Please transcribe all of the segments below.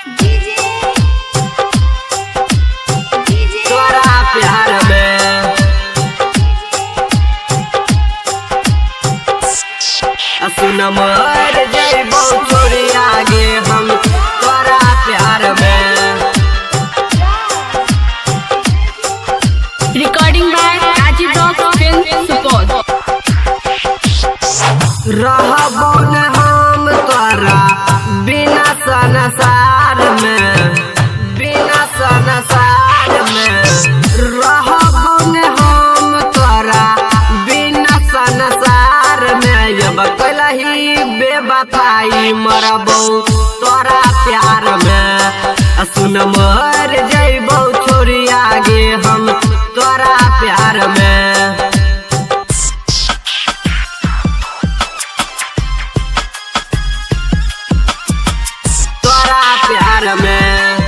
DJ DJ तोरा प्यार में सुन मर जइबो छोरी आगे हम तोरा प्यार में। Recording by Rajiv Rock Film Support. रहबो न हम तोरा बिना संसार में, बिना संसार में। रहबो न हम तोरा बिना संसार में। जब कलही बेवफाई मरबो तोरा प्यार में। सुन मर जइबो छोरी आगे हम तोरा प्यार में। तोरा प्यार में।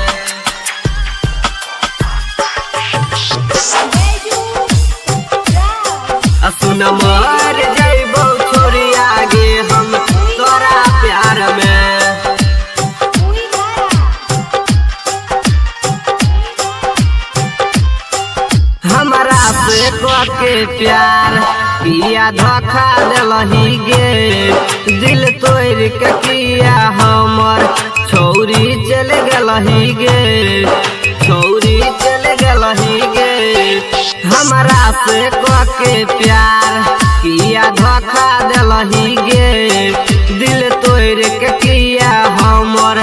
बैजू राज सुन मर जइबो छोरी आगे हम तोरा प्यार में। हुई धारा हमरा से के प्यार किया धोखा देलही गे, दिल तोड़ के किया हमर छौरी चल गेलही गे, छौरी चल गेलही गे। हमरा से के प्यार किया धोखा देलही गे, दिल तोड़ के किया हमर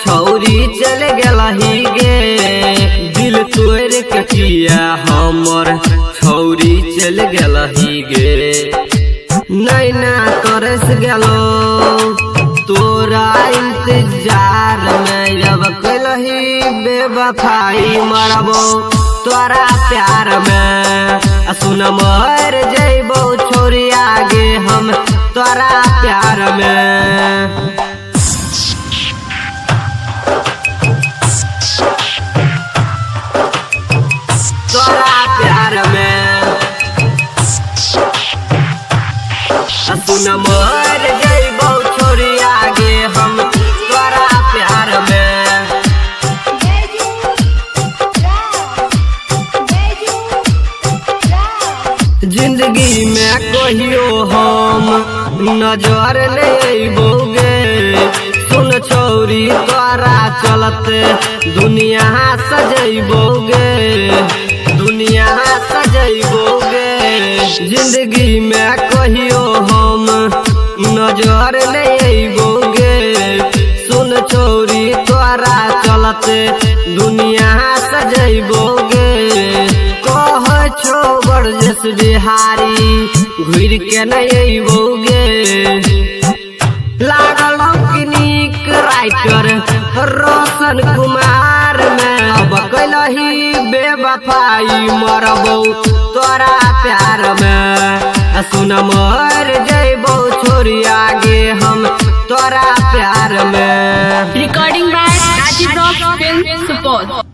छौरी चल गेलही गे, दिल तोड़ के किया हमर छौरी चल गेलही गे। नैना तरस गेलो तोरा इंतजार में, जब कलही बेवफाई मरबो तोरा प्यार में। सुन मर जइबो छोरी आगे हम तोरा प्यार में। तोरा प्यार में। सुन मर जइबो छोरी आगे हम तोरा प्यार में। बैजू राज बैजू राज जिंदगी में कहियो हम नजर नहीं अइबो गे, सुन छौरी तोरा चलते दुनिया सजैबो गे, दुनिया सजैबो गे। जिंदगी में कहियो हम नजर नहीं अइबो गे, सुन छौरी तोरा चलते दुनिया सजैबो गे। कह छौ बरजस बिहारी घुर के नहीं अइबो गे। लागल कि नीक राइटर रोशन कुमार में, अब कलही बेवफाई मरबो तोरा प्यार में। सुन मर जइबो छोरी आगे हम तोरा प्यार में। Recording by Rajiv Rock Film Support.